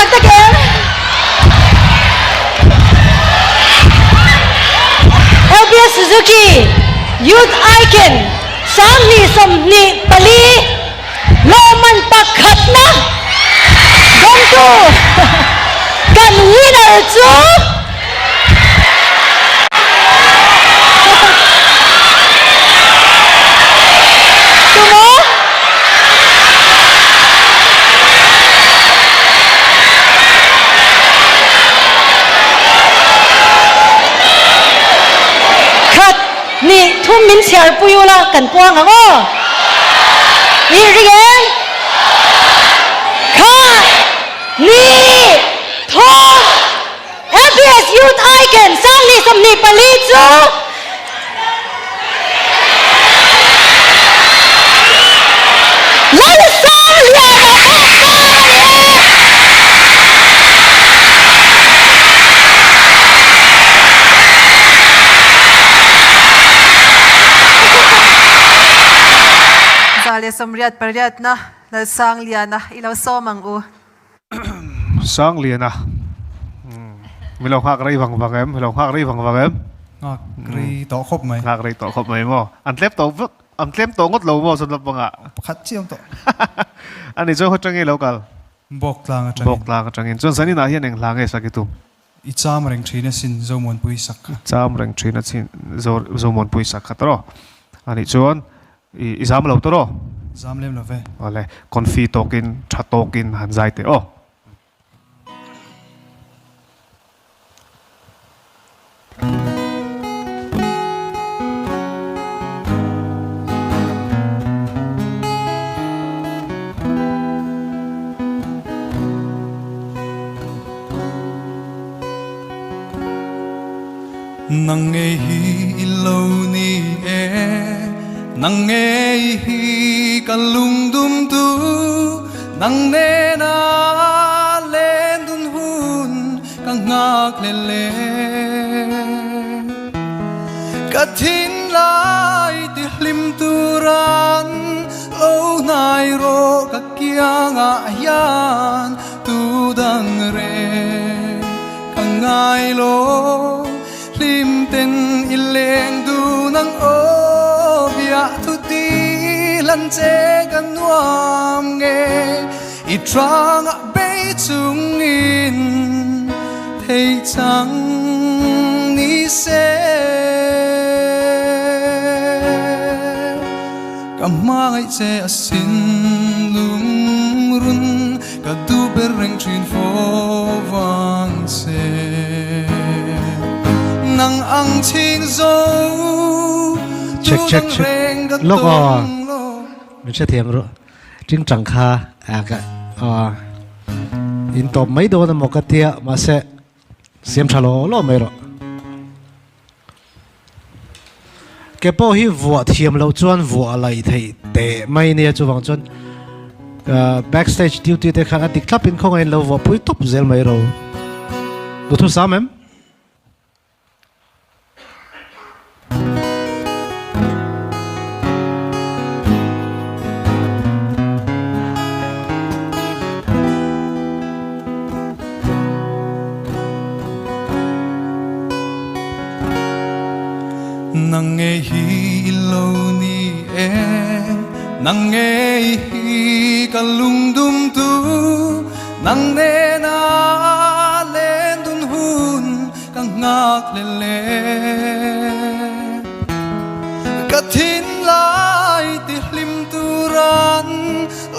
tak tak em? LBS Suzuki Youth Icon 2024 lawmman pakhatna dawngtu kan winner chu Tumaw? Khat nih thum min chhiar pui ula kan puang ang aw. I ring em? Khat nih thum LPS Youth Icon 2024 chu Lalsangliana bawk ta a ni e. 188 na Lalsangliana i lo sawm ang u. Sangliana mi lo nghak rei vang vang em mi lo nghak rei vang vang em nghak rei tawh khawp mai nghak rei tawh khawp mai maw an tlem tawh vek an tlem tawh ngawt lo maw chuan lampangah pakhat chiah awm tawh ani chuan khaw atangin lo kal bawk tlang atangin bawk tlang atangin chuan zanin ah hian eng hla nge sak i tum i cham reng thin asin Zomuanpui sak kha cham reng thin asin Zomuanpui sak kha tawh ani chuan I zam lo tawh raw? Zam lem lo ve. Awle, confi tawkin, tha tawkin han zai teh aw. Nang ngei hi i lo ni e Nang ngei hi ka lungdum tu Nang nena len dun hun ka nghak le le Ka thin lai ti hlim turan Lo hnai rawh ka kiangah hian Tu dang reng ka ngai lo Hlim ten i leng dun ang aw Biah thu ti lan che ka nuam nge I hrangah bei chungin thei chang ni se Ka hmangaih che asin lungrun Ka duh ber reng thin fo vang che Nang ang chhing zo Check tu check dang check reng ka Lawk aw tawng lo. Min hrethiam ru Ting tang kha a ka aw in tawp mai dawn emaw ka tia mahse siam tha law law mai rawh. Ke pawh hi vuah thiam loh chuan vuah laih theih teh mai nia chuvang chuan backstage duty te khan a dik thlap in khawngaih in lo vuah pui tawp zel mai ro. Duhthusam em? Nang ngei hi i lo ni e Nang ngei hi ka lungdum tu Nang nena len dun hun ka nghak le le Ka thin lai ti hlim turan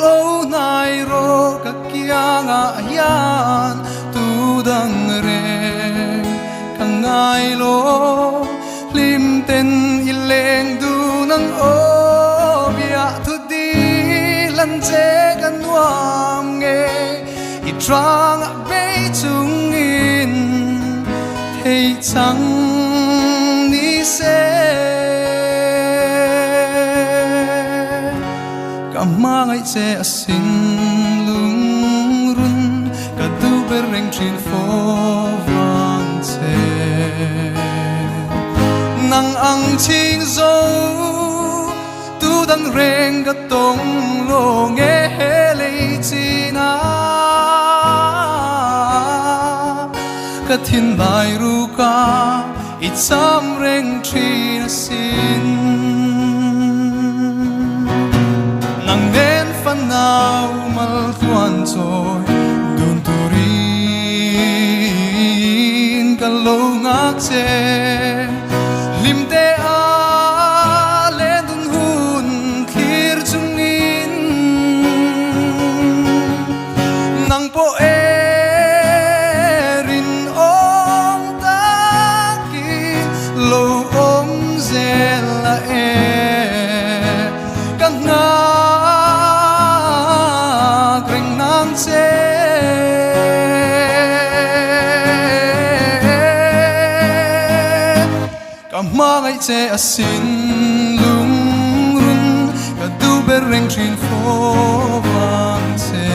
Lo hnai rawh ka kiangah hian tu dang reng ka ngai lo Hlim ten i leng dun ang aw biah thu dil an che ka nuam nge I hrangah bei chungin thei chang ni se. Ka hmangaih che asin lungrun ka duh ber reng thin fo vang che. Nang ang chhing zo tu dang reng ka tawng lo nge he lei chin ah. thinlai ruka i cham reng thin asin. Nang nen fanau mal tluan chawi dun turin ka lo nghak che. Hlimte a len dun hun thlir chungin nang pawh erin awm takin lo awm zel a e ka nghak reng nang che. Ka hmangaih che asin lungrun ka duh ber reng thin fo vang che.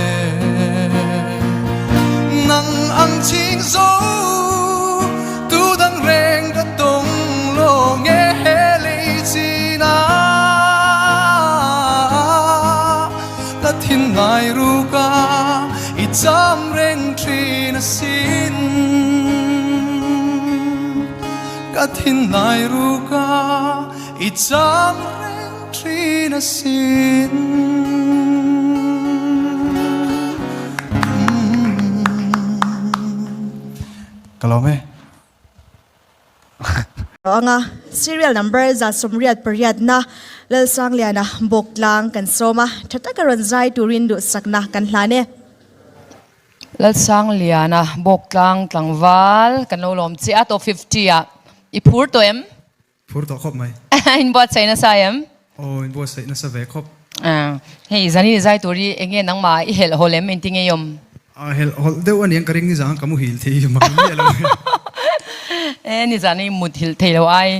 Nang ang ching zo tu dang reng ka tawng lo nge he lei chin a ka thinlai ruka i cham reng thin asin. Ka thinlai ruka i cham reng thin asin. Ka lawm e. Anga serial number 188 na Lalsangliana Bawktlang kan sawm a, tha taka rawn zai turin duhsakna kan hlan e. Lalsangliana Bawktlang tlangval kan lo lawm chiah a, top 50 ah i phur tawh em? Phur tawh khawp mai. Inbuatsaih nasa em? Aw, inbuatsaih nasa ve khawp. Hei zan i zai tur hi enge nangmah i helh hawlh em engtin nge i awm? A helh hawlh deuh aniang ka ring nizan ka muhil thei mang miah lo. E nizan i muthilh thei lo ai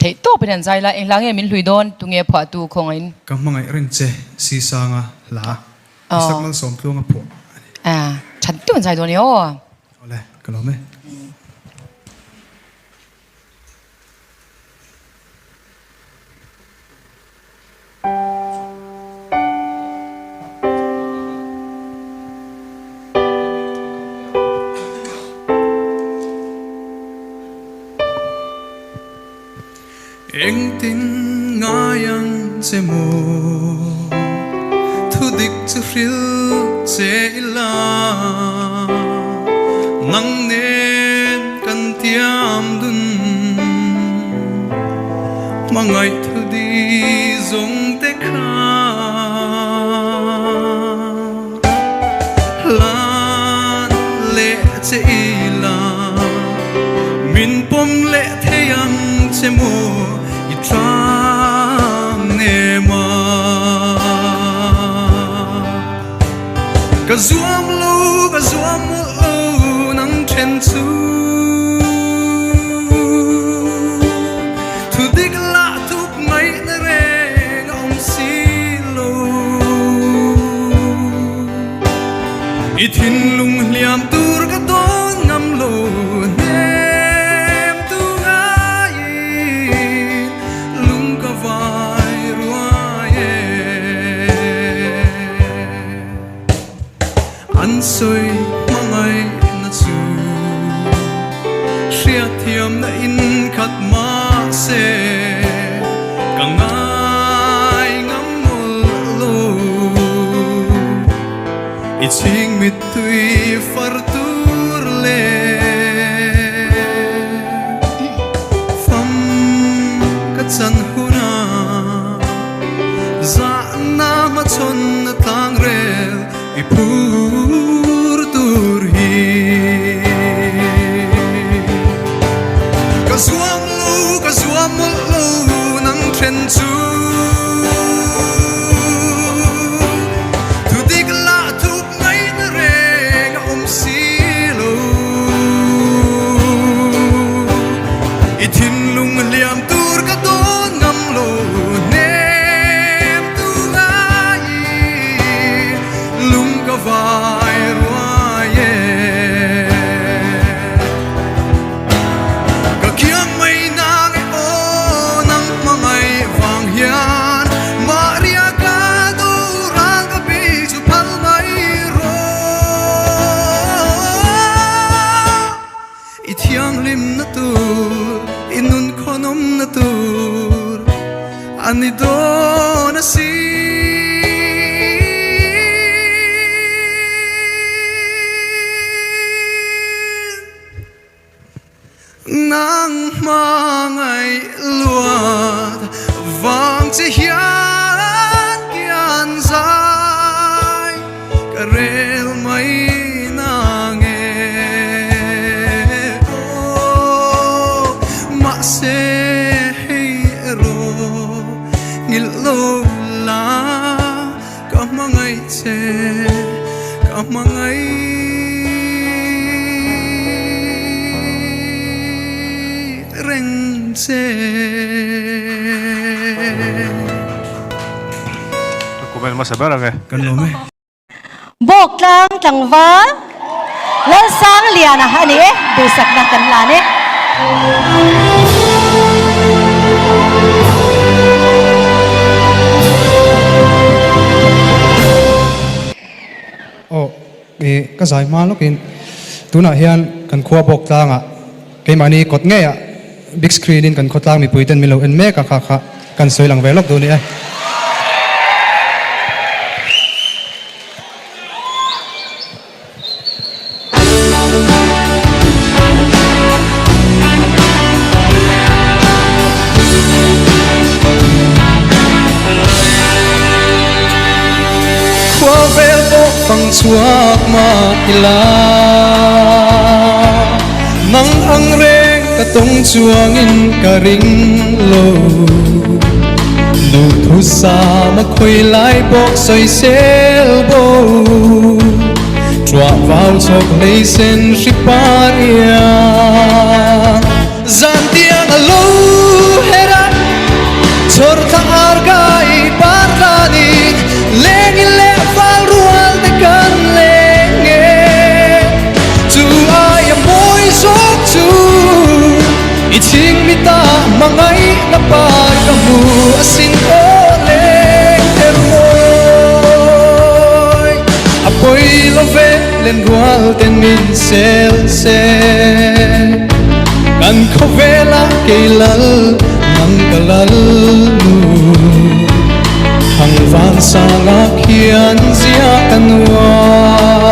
theih tawp in an zai la, eng hla nge min hlui dawn tunge phuahtu khawngaihin? Ka hmangaih reng che Sisanga hla Isak Malsawmtluanga phuah a ni. That deuh an zai dawn e aw. Awle, ka lawm e. Engtin ngai ang che maw thudik chu hrilh che ila nang nen kan tiam dun hmangaih thudi zawng te kha Hlan leh che ila min pawm leh thei ang che maw i tlang nem a. Ka zuam lo ka zuam mawlh lo nang then chu Thudik lah thup ngaihna reng a awm si lo. I thinlung hliam tur ka dawn ngam lo hnem tu ngaiin lung ka vai ruai e. An sawi hmangaihna chu hriatthiamna in khat mahse ka ngai ngam mawlh lo. I chhing mittui far tur leh fam ka chan hunah zahna hmachhawn a tlang rel. I phur tur hi ka zuam lo ka zuam mawlh lo nang then chu Thudik lah thup ngaihna reng a awm si lo I thinlung hliam tur ka dawn ngam lo hnem tu ngaiin Lung ka vai ruai e. hmangaih che ka hmangaih reng che. Ka comment hmasa ber ang e. Kan lawm e. Bawktlang tlangval Lalsangliana a ni e, duhsakna kan hlan e. Aw, i ka zai hma lawkin tunah hian kan khua Bawktlangah keimahni kawt ngeiah big screen in kan khawtlang mipui ten min lo en mek a kha kha kan sawi lang ve lawk duh a ni e. Khuavel pawh fang chhuak mah ila Nang ang reng ka tawng chuangin ka ring lo Duhthusam a khawi lai pawh sawisel bo Ṭuah vau chhawk hlei sen hri par ia Zan tiang a lo her a Chawr thla ar kai par tlanin Leng in leh fal rual te kan leng e Chu aia mawi zawk chu I chhingmita hmangaihna par ka hmu asin aw leng her mawi A pawi lo ve len rual ten min sel se Kan khawvela kei lal nang ka lal nu Thang van sanga khian zia ka nuam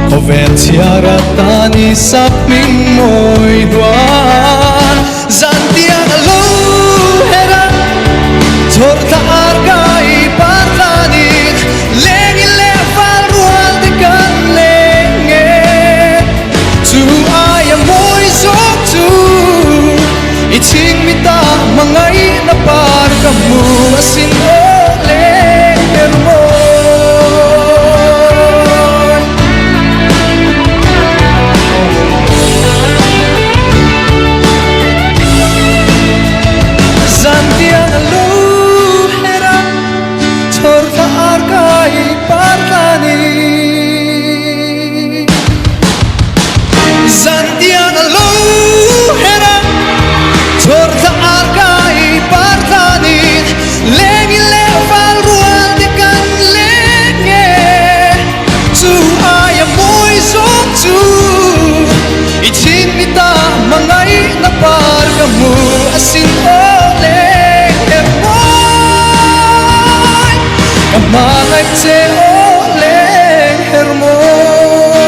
Khawvel chhiar atan i sak hming mawi duan Zan tiang a lo her a chawr thla ar kai par tlanin Leng in leh fal rual te kan leng e Chu aia mawi zawk chu i chhingmita hmangaihna par ka hmu asin aw leng ber mawi. Zan tiang a lo her a, chhawr thla ar kai par tlanin. Zan tiang a lo her a, chhawr thla ar kai par tlanin. Leng in leh val rual te kan leng e, chu aia mawi zawk chu i chhingmita hmangaihna par ka hmu asin aw leng em mawi ka hmangaih che aw leng her mawi.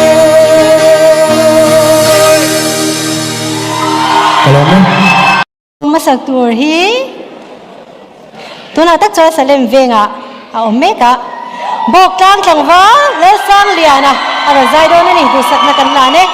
Ka lawm e. Hmasa tur hi tunah tak chuan Salem vengah a awm mek a, Bawktlang tlangval Lalsangliana a rawn zai dawn a ni, duhsakna kan lan e.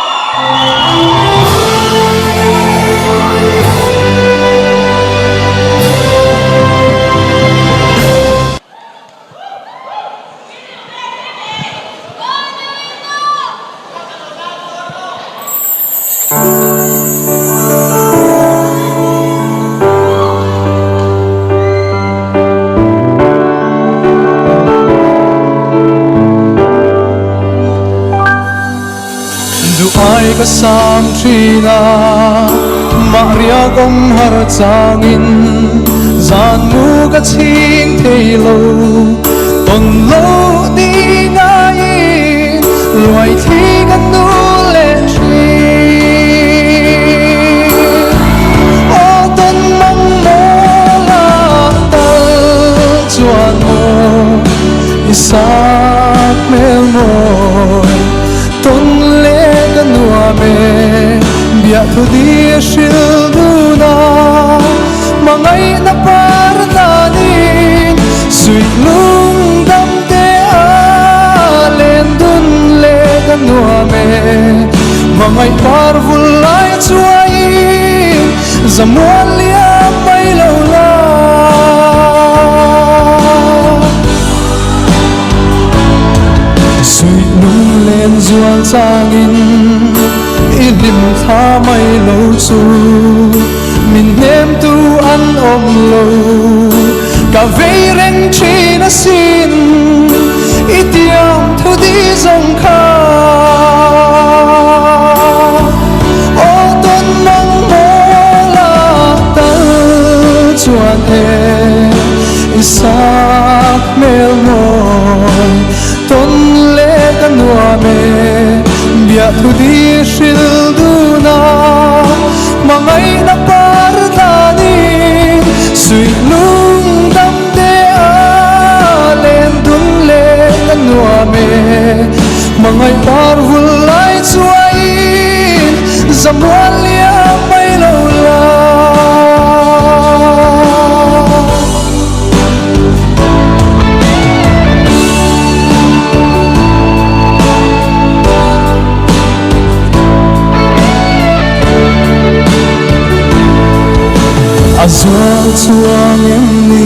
Duh ai ka sam thin a, mahriak awm har changin zan mu ka chhing thei lo, tawn lo ni ngaiin luai thli ka nu leh thin. Aw tawn mang mawl a tal chuan maw i sak hmel mawi tawn leh ka nuam e biahthu di a hril dun a hmangaihna par danin suih lung dam te a len dun leh ka nuam e hmangaih par vul lai chuaiin zamual liam mai lo la. Suih lunglen zual changin i hlim thla mai lo chu min hnemtu an awm lo. Ka vei reng thin asin i tiam thu di zawng kha. Aw tawn mang mawl a tal chuan e i sak hmel mawi tawn leh ka nuam e biah thu di hril dun a hmangaihna par tlanin suih lung dam te a len dun leh ka nuam e hmangaih par vul lai chuain zamual liam mai lo la. A zual chuang em ni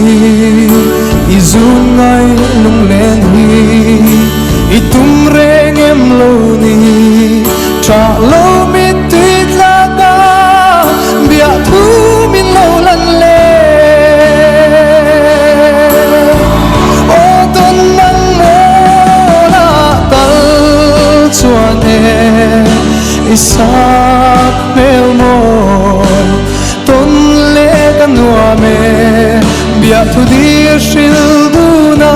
i zun ngai lunglen hi i tum reng em lo ni tha lo mittui tlak a biah thu min lo lan le. Aw tawn mang mawl ah tal chuan e i sak hmel mawi tawn leh ka nuam e biah thu dir hril dun a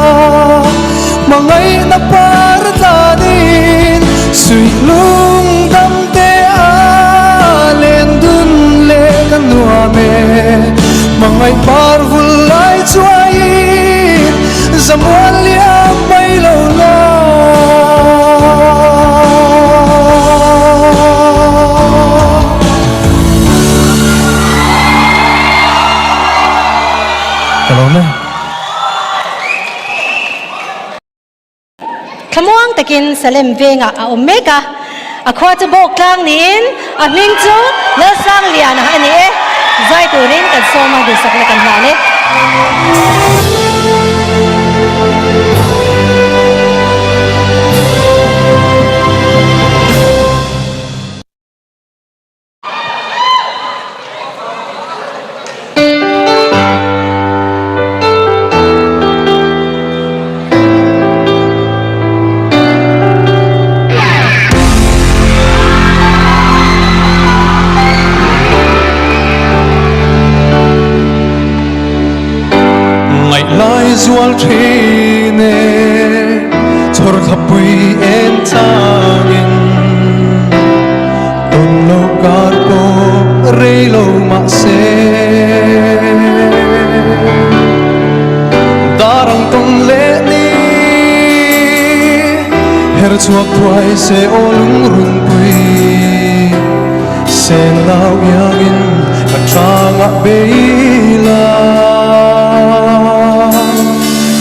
hmangaihna par tlanin suih lung dam te a len dun leh ka nuam e hmangaih par vul lai chuain zamual liam mai lo la. Ka lawm e. Thlamuang takin Salem vengah a awm mek a, a khua chu bawk tlang niin a hming chu Lalsangliana a ni e. Zai turin kan sawm a, duhsakna kan hlan e. Ngaihlai zual thin e chhawrthlapui en changin Tawn lo kar pawh rei lo mah se Dar ang tawn leh ni Her chhuak thuai se aw lungrunpui Sen lau iangin ka tlangah bei la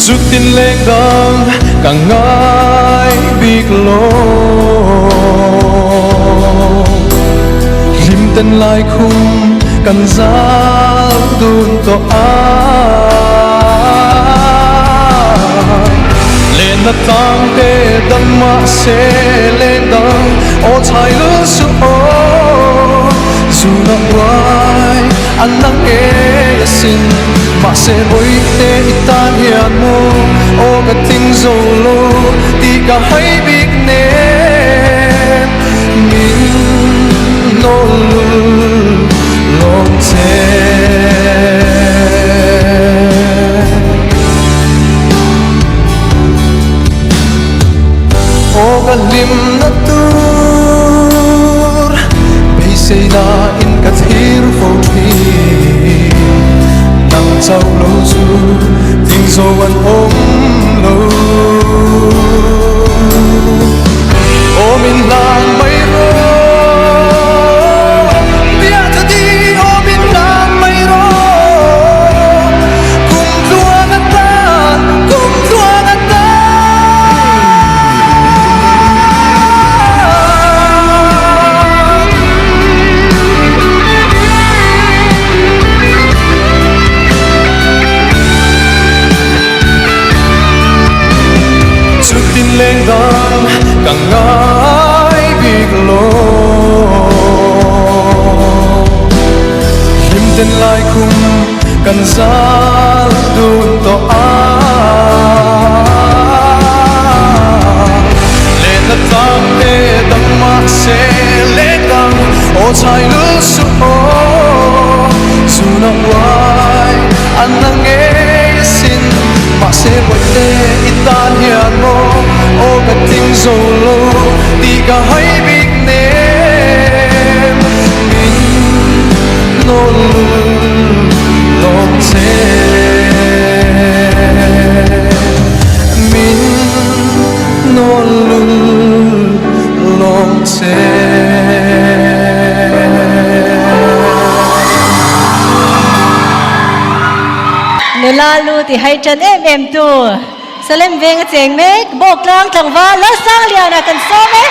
Chutin leng dang ka ngai bik lo Hlim ten lai khum kan zal dun tawh a Lenna tlang te dang mah se leng dang aw chhai lul suh aw Zuna huai an la ngei asin mahse bawihte i tan hian maw aw ka tling zo lo tih ka hai bik nen min nawl lul lawm che. Aw ka hlimna tur beiseina in ka thlir fo thin Nang chauh lo chu ding zo an awm lo Aw min hlan mai rawh Biak tha di aw min hlan mai rawh Kum tluang atan kum tluang atan. Ka ngai bik lo Hlim ten lai khum kan zal dun tawh a Lenna tlang te dang mahse leng dang aw chai lul suh aw Zun ang uai an la ngei asin Mahse bawihte i tan hian maw aw ka tling zo lo tih ka hai bik nem Min nawn lul lawm che Min nawn lul lawm che. Nula lu ti hai tan em em tu Salem veng a cheng mek Bawktlang tlangval Lalsangliana kan sawm e.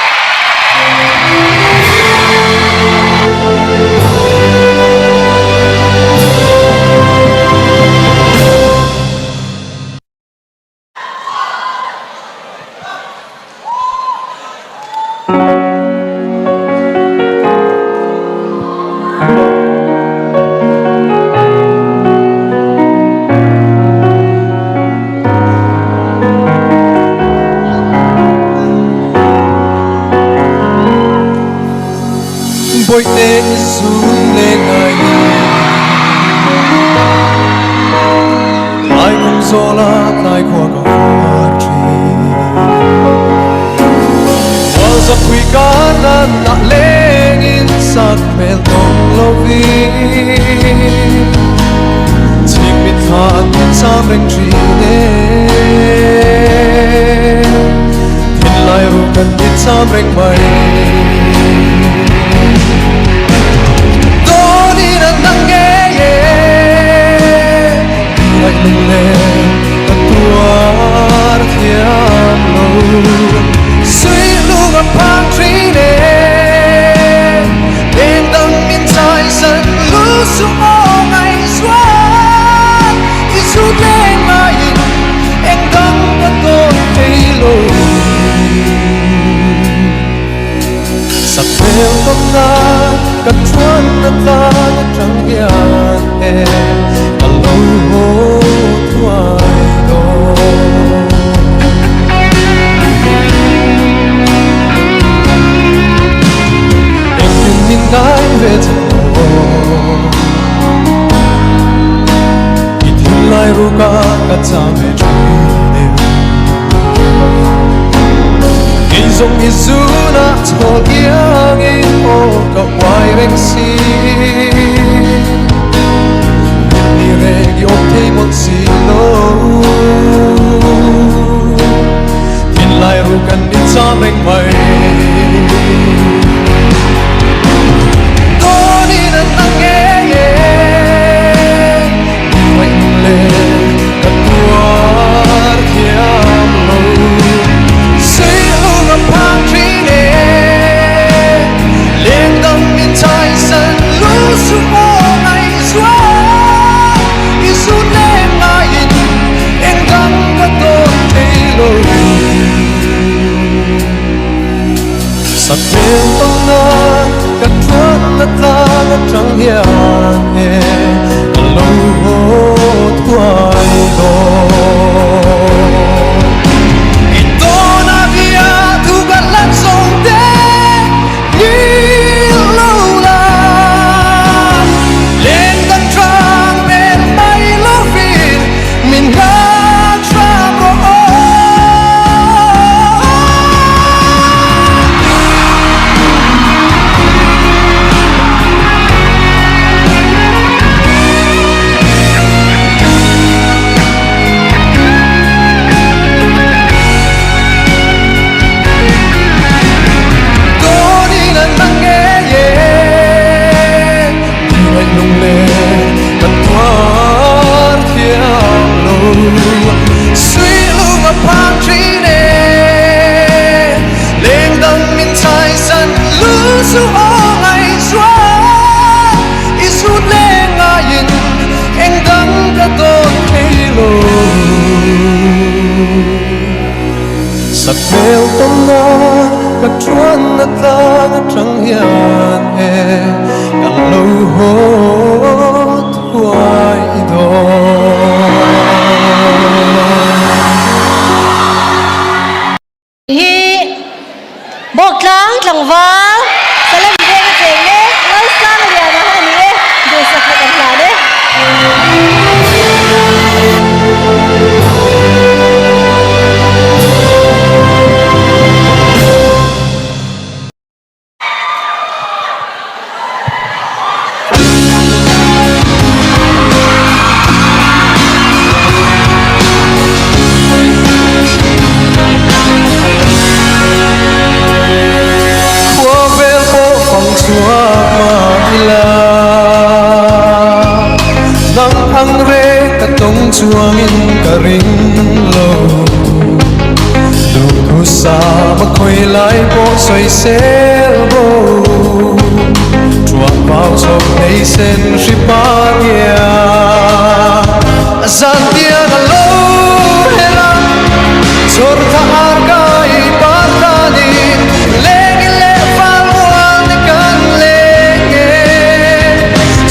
Bawihte i zun le ngai ni Lai kum zawla tlai khua ka huat thin Mual zapui ka nan ah lengin sak hmel tawng lovin Chhip mit thla an min cham reng thin e Thinlai ru kan mit cham reng mai Dawnin an nang ngei e Ngaih lunglen ka tuar thiam lo Suih lung a phang thin e Leng dang min chai san lu suh aw ngaihzual I zut leng ngaiin eng dang ka tawn thei lo Sakhmel tawmna ka chuanna tlang atang hian e ka lo haw thuai dawn. Engtin min ngai ve che maw? I thinlai ruka ka cham ve thin em? Kei zawng i zunah chhawl iangin aw ka uai reng si. Ni reng i awm thei mawlh si lo. Thinlai ru kan ni cham reng mai. Dawnin an nang ngei e, i ngaih leh ka tuar thiam lo. Suihlung a phang thin e, leng dang min chai san lu suh aw ngaihzual. I zut leng ngaiin eng dang ka tawn thei lo. Sakhmel tawna ka thuatna tlang atang hian e ka lo haw thuai dawn. I tawna bia thu ka hlat zawng te ngil lo la, leng dang tang rel mai lovin min nghak hram rawh aw. Sakhmel tawna ka chuanna tlang atang hian e ka lo haw thuai dawn. Hi Bawktlang tlangval Salem veng a cheng mek Lalsangliana a ni e, duhsak na kan hlan e. Khuavel pawh fang chhuak mah ila, nang ang reng ka tawng chuangin ka ring lo. Duhthusam a khawi lai pawh sawi sel bo, Ṭuah pau chhawp nei sen hri par ngia. Zan tiang a lo her a, chawr tha ar kai par tlanin, leng in leh fal mual te kan leng e.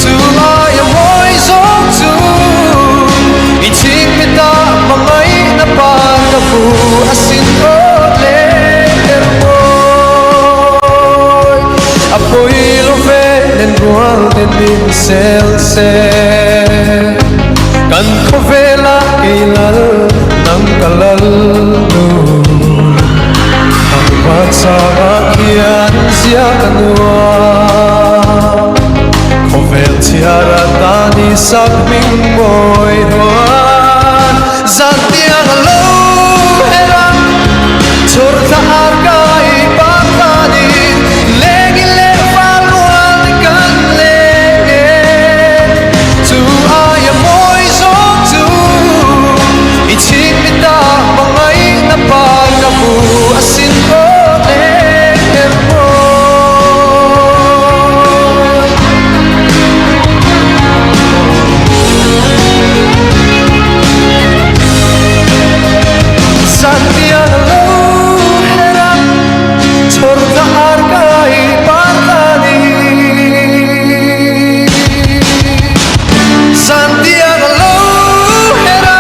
Chu aia mawi zawng chu i chhing mi ta hmangaihna par ka hmu asin aw leng er mawi. A pawi lo ve nen rual ten min sel se, kan khawvela kei lal nang ka lal nu. Thangvat sangah khian zia ka nuam, khawvel chhiar atan i sak hming mawi hnuan. Zan tiang a lo her a, chhawr thla ar kai par tlanin, lengin leh fal rual te kan leng e. Chu aia mawi zawng chu i chhing mi ta hmangaihna par ka hmu asin aw leng er mawi. Zantiang a lo her a, chhawr thla ar kai par tlanin. Zantiang a lo her a,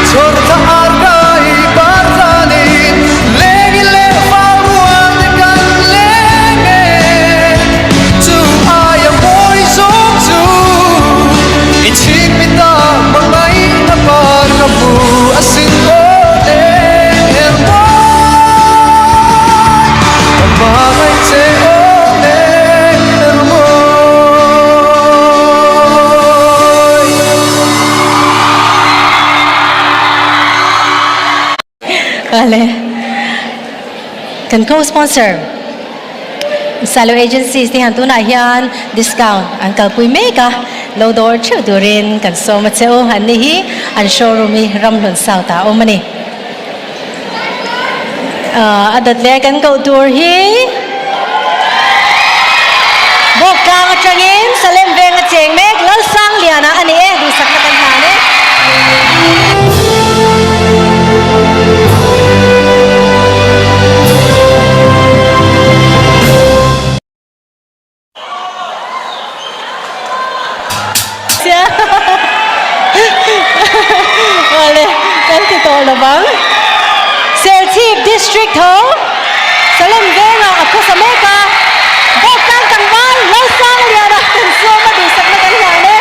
chhawr thla ar kai par tlanin. Lengin leh fal rual te kan leng e, chu aia mawi zawng chu i chhing mi ta hmangaihna par ka hmu asin aw leng her mawi. Ka hmangaih che aw leng her mawi. Vale. Kan co-sponsor Salo Agencies te hian tunah hian discount an kalpui mek a, lo dawr theuh turin kan sawm a che u. An ni hi an showroom hi Ramhlun South ah a awm a ni. A dawt leh kan koh tur hi Bawktlang atangin Salem veng a cheng mek Lalsangliana a ni e, duhsakna kan hlan e. Awle, kan ti tawh lo vang. Serchhip District ho Salem vengah a khawsa mek a, Bawktlang tlangval Lalsangliana kan sawm a duhsakna kan hlan e.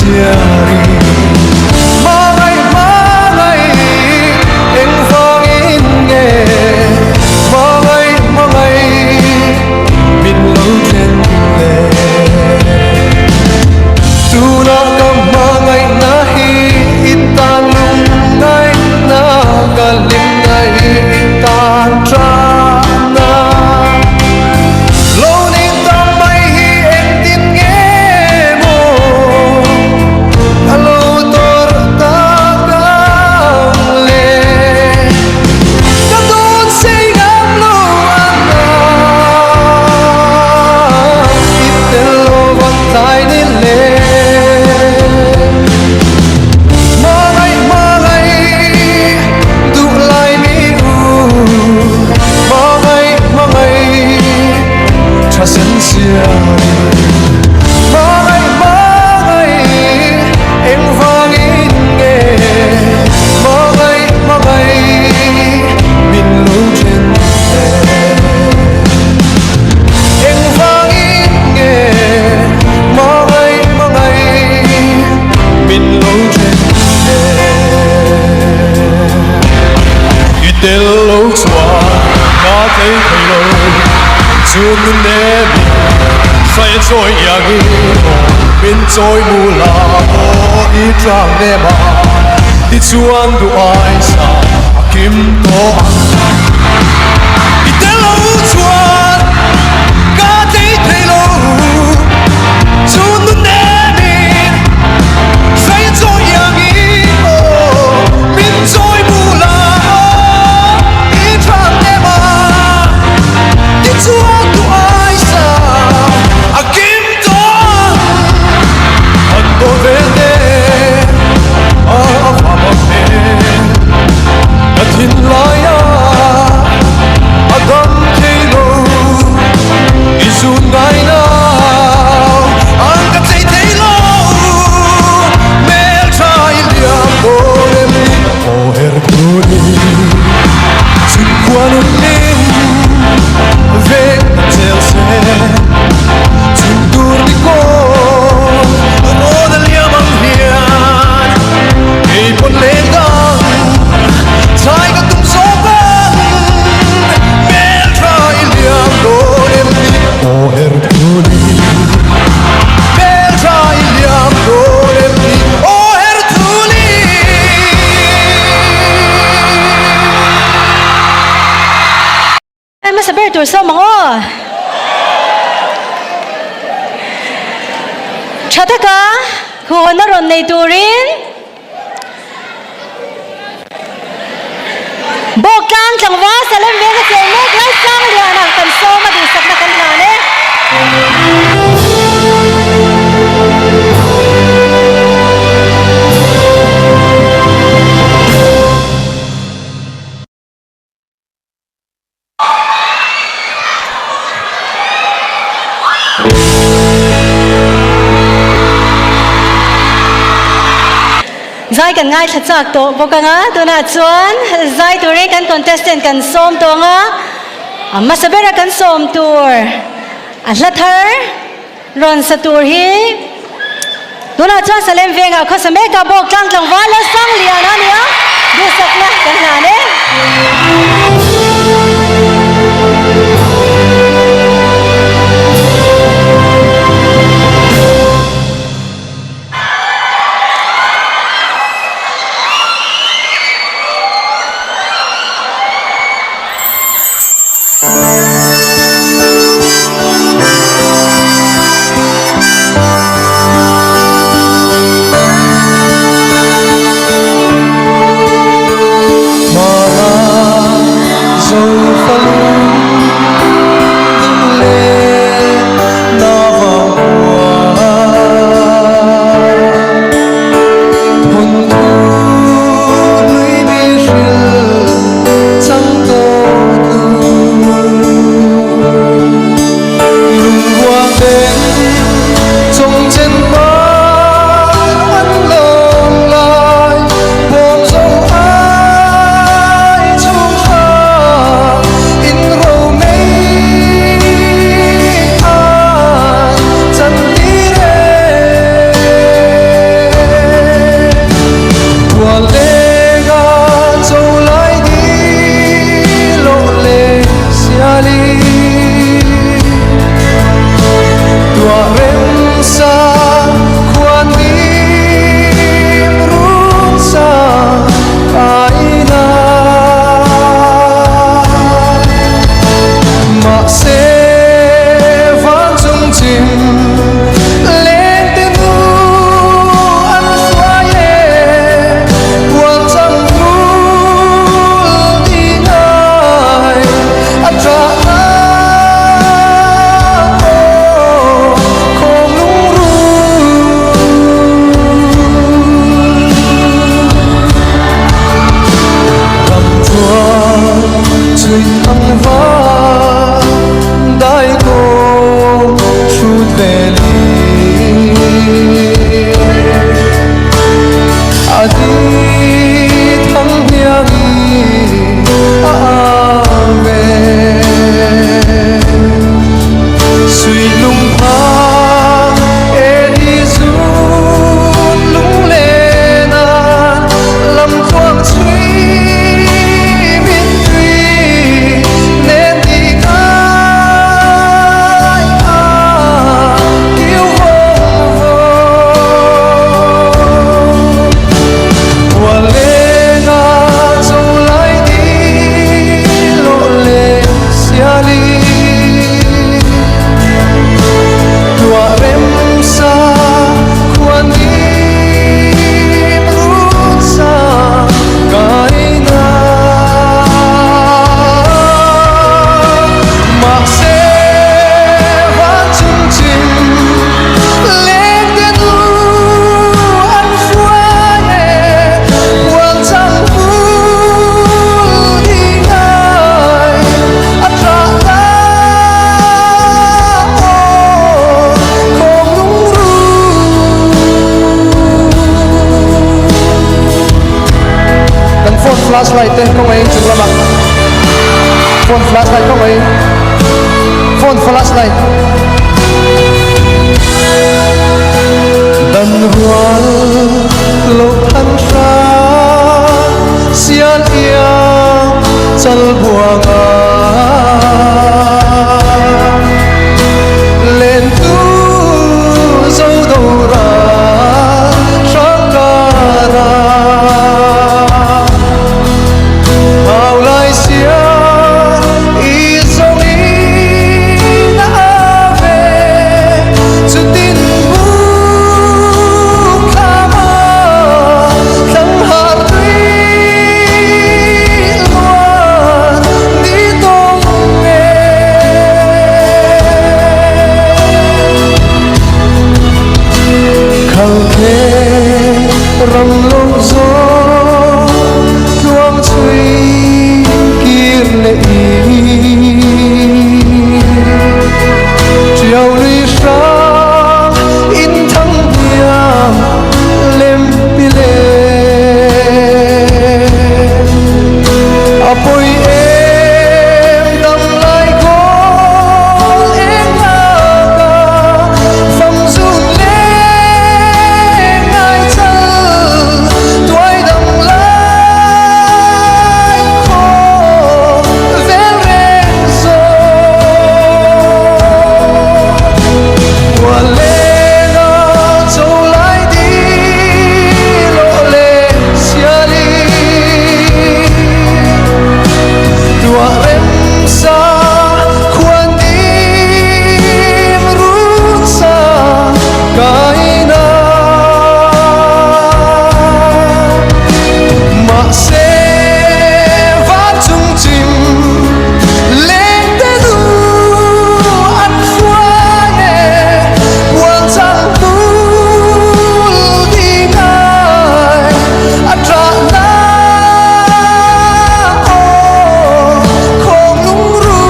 siari Mangai mangai engvangin nge Mangai mangai min lo then le Tuna ka mangai na hi i tan lung ngai na ka lim na hi i tan tra na Lo ni tam mai hi engtin nge maw A lo tor tak ang le Ka dawn sei ngam lo ang na I tel lo vang tlai ni le Mangai mangai duh lai mi u Mangai mangai tha sen siari Mangai mangai engvangin nge Mangai mangai min lo then le Engvangin nge Mangai mangai min lo then le I tel lo chuan ka tlei thei lo Chu nun nem in hrai chawi iangin min chawi mu la aw i tlang nem a tichuan duh ai sa a kim tawh ang. I tel lo chuan ka tlei thei lo chu nun nem in hrai chawi iangin aw min chawi mu la aw i tlang nem a tichuan duh ai sa a kim tawh ang. An dawn vel te a va mak e ka thinlai a a dam thei lo i zun ngai nau ang ka tlei thei lo mel tha i liam dawn em ni aw her thu ni chun khuan lim veng ta chel se chun tur ni ko rawn a liam ang hian kei pawn leng dang chai ka tum zawk ang mel tha i liam dawn em ni aw her thu ni mel tha i liam dawn em ni aw her thu ni. Hmasa ber tur sawm ang aw. Tha taka huhawna rawn nei turin Bawktlang tlangval Salem venga cheng mek Lalsangliana kan sawm a duhsakna kan hlan e. Zai kan ngaithla chak tawh bawk ang a, tunah chuan zai turin kan contestant kan sawm tawh ang a, a hmasa bera kan sawm tur a hla thar rawn sa tur hi tunah chuan Salem vengah khawsa mek a bawk tlang tlangval la sang lian a nia duhsakna kan hlan e. flash light te kawngaiin chung lamah phone flash light kawngaiin phone flash light. Dan rual loh than hrang sial iang chal buanga len tu zo do ra hrang kara hau lai sia i zong in a ve chu tin bu thla ma thlang har tui luan ni tong nge. Khal khe ram lo zo tluang chui kir le i chiều lui sang in thăng biang lem pile apoi em dam lai kol em la ka pham zun le ngai chal tuai dam lai kho vel reng zo Walenga zo lai di lo le sia li tua rem sa khuan dim run sa kai na ma se va chung chim lên te du an fuane buang chang bul di ngai a tra na o khong lung ru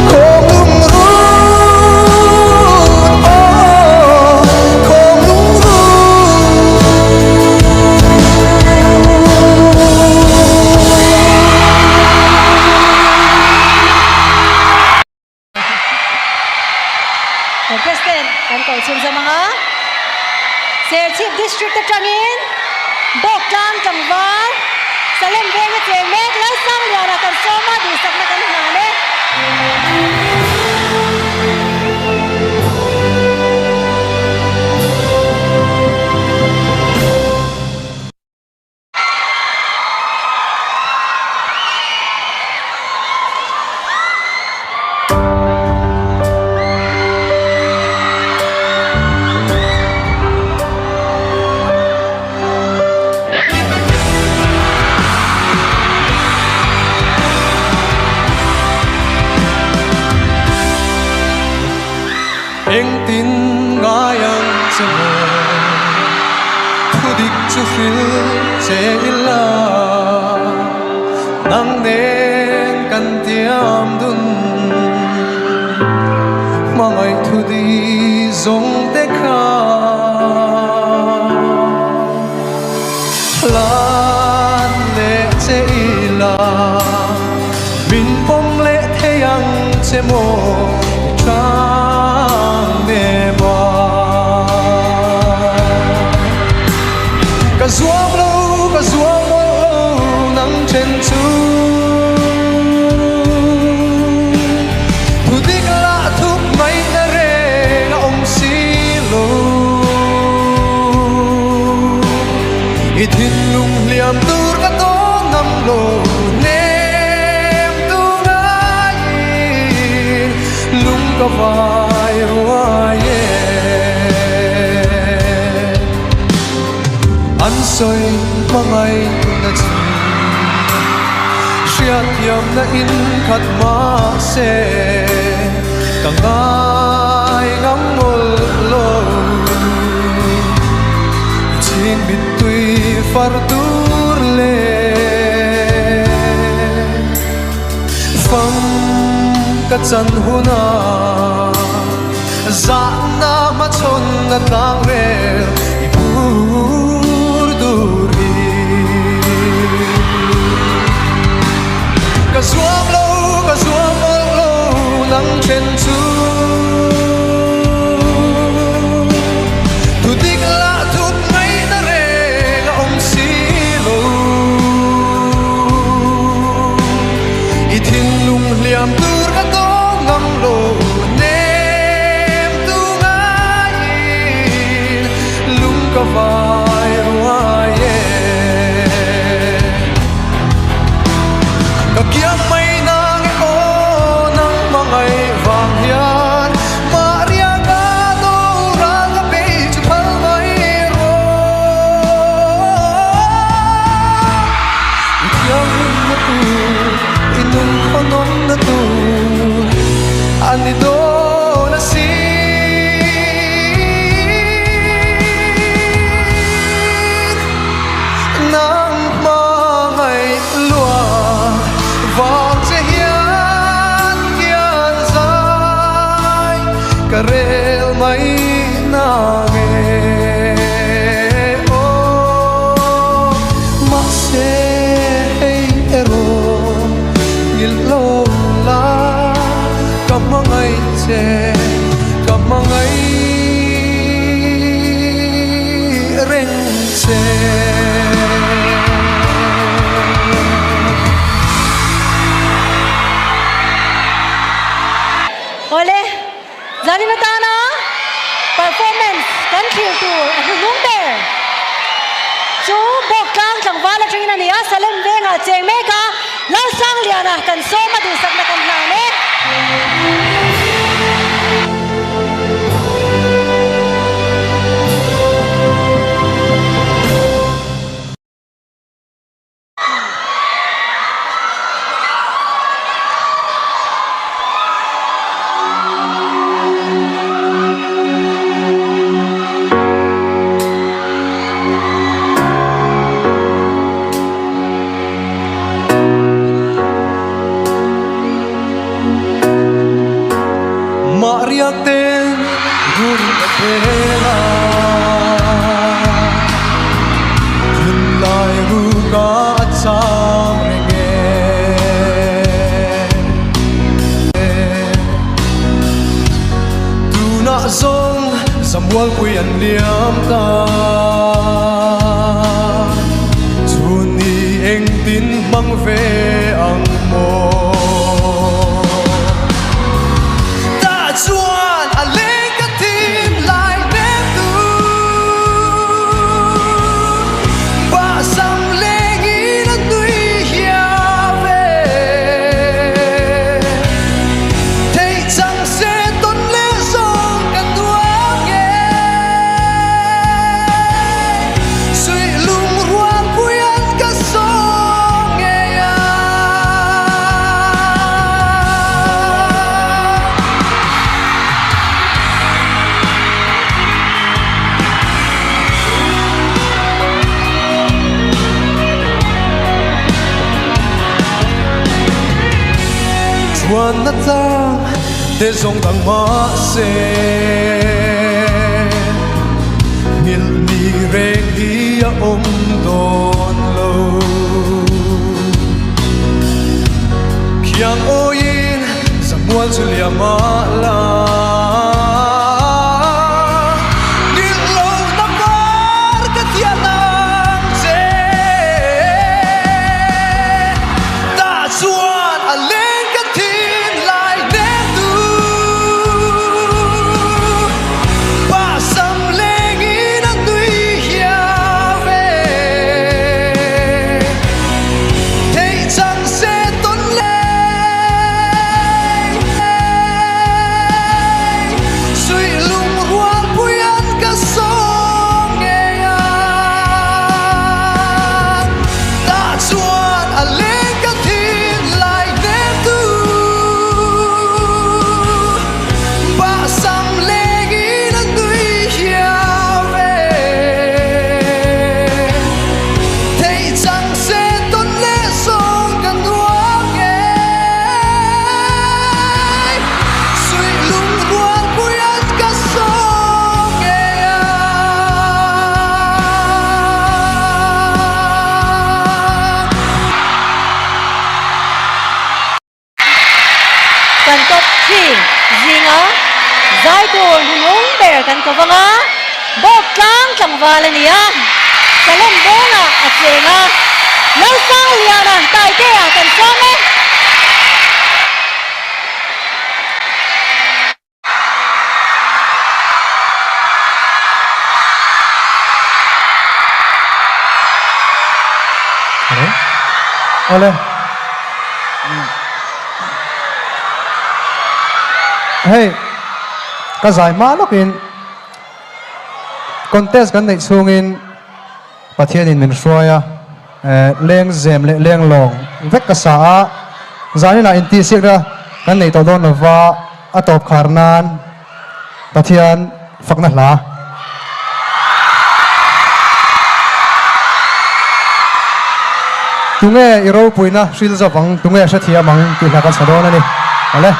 khong lung ru o khong lung ru. President kan ko chhun zamanga Serchhip District atangin Bawktlang tlangval Salem venga cheng mek Lalsangliana kan sawma duhsakna kan hlan e. Engtin ngai ang che maw thu dik chu hril che ila nang nen kan tiam dun hmangaih thu di zawng te kha hlan leh che ila min pawm leh thei ang che maw i chang nem a ka zuam lo ka zuam mawlh lo nang then chu thu dik lah thup ngaihna reng a awm si lo i thinlung hliam tur ka tawn ngam lo hnem tu ngaiin lung ka vai ruai e. An sawi hmangaih na chu hriatthiamna in khat mahse ka ngai ngam mawlh lo i chhing mittui far tur leh fam ka chan huna zahna hmachhawn a tlang rel i phur. nang then chu Thu dik lah thup ngaihna reng a awm si lo I thinlung hliam tur ka dawng ngam lo Nem tu ngaiin lung ka vai ruai e. Ka kiang mai nang e aw nang hmangaih vang hian Maria ka doral ka bei chu phal mai rawh. I thianghlimna tur, i nungkhawnawmna tur a ni dawn asin. Nang hmangaih luat vang che hian kian zai ka rel mai nang e aw. Mahse hei erawh nghilh lo la ka hmangaih che ka hmangaih reng che. Awle, zanin atana performance kan thlir tur a hnuhnung ber chu Bawktlang tlangval atangin a ni a, Salem vengah cheng mek a, Lalsangliana kan sawm a duhsakna kan hlan e. Mah riak ten run ka khel a, Thinlai ruka a cham reng e. Tunah zawng zamualpui an liam ta, Chhunni engtin hmang ve ang maw? Tah chuan a leng ka thim lai mek tu, Bahsam lengin a nui hiam ve. Theih chang se tawn leh zawng ka nuam nge, Suih lung rual puian ka sawm ngei a. Chuan na tlang te zawng dang mah se Nghilh ni reng hi a awm dawn lo Khiang awiin zamual chu liam a la Nghilh lo na par ka thian ang che Tah chuan a leng ka thin lai nek tu Pasam lengin a nui hiau ve Theih chang se tawn lei. kan ko vang a, Bawk tlang tlangval a ni a, Salem vengah a cheng a, Lalsangliana Taitea kan sawm e. Hello. Awle. Hei, ka zai hma lawkin contest kan neih chhungin Pathianin min hruai a, leng zem leh leng lawng vek ka sa a, zaninah intihsiakna kan neih tawh dawn lova a tawp khar nan Pathian fakna hla. Tunge i ropuina hril zawk ang, tunge hrethiam ang tih hla kan sa dawn a ni. Awle.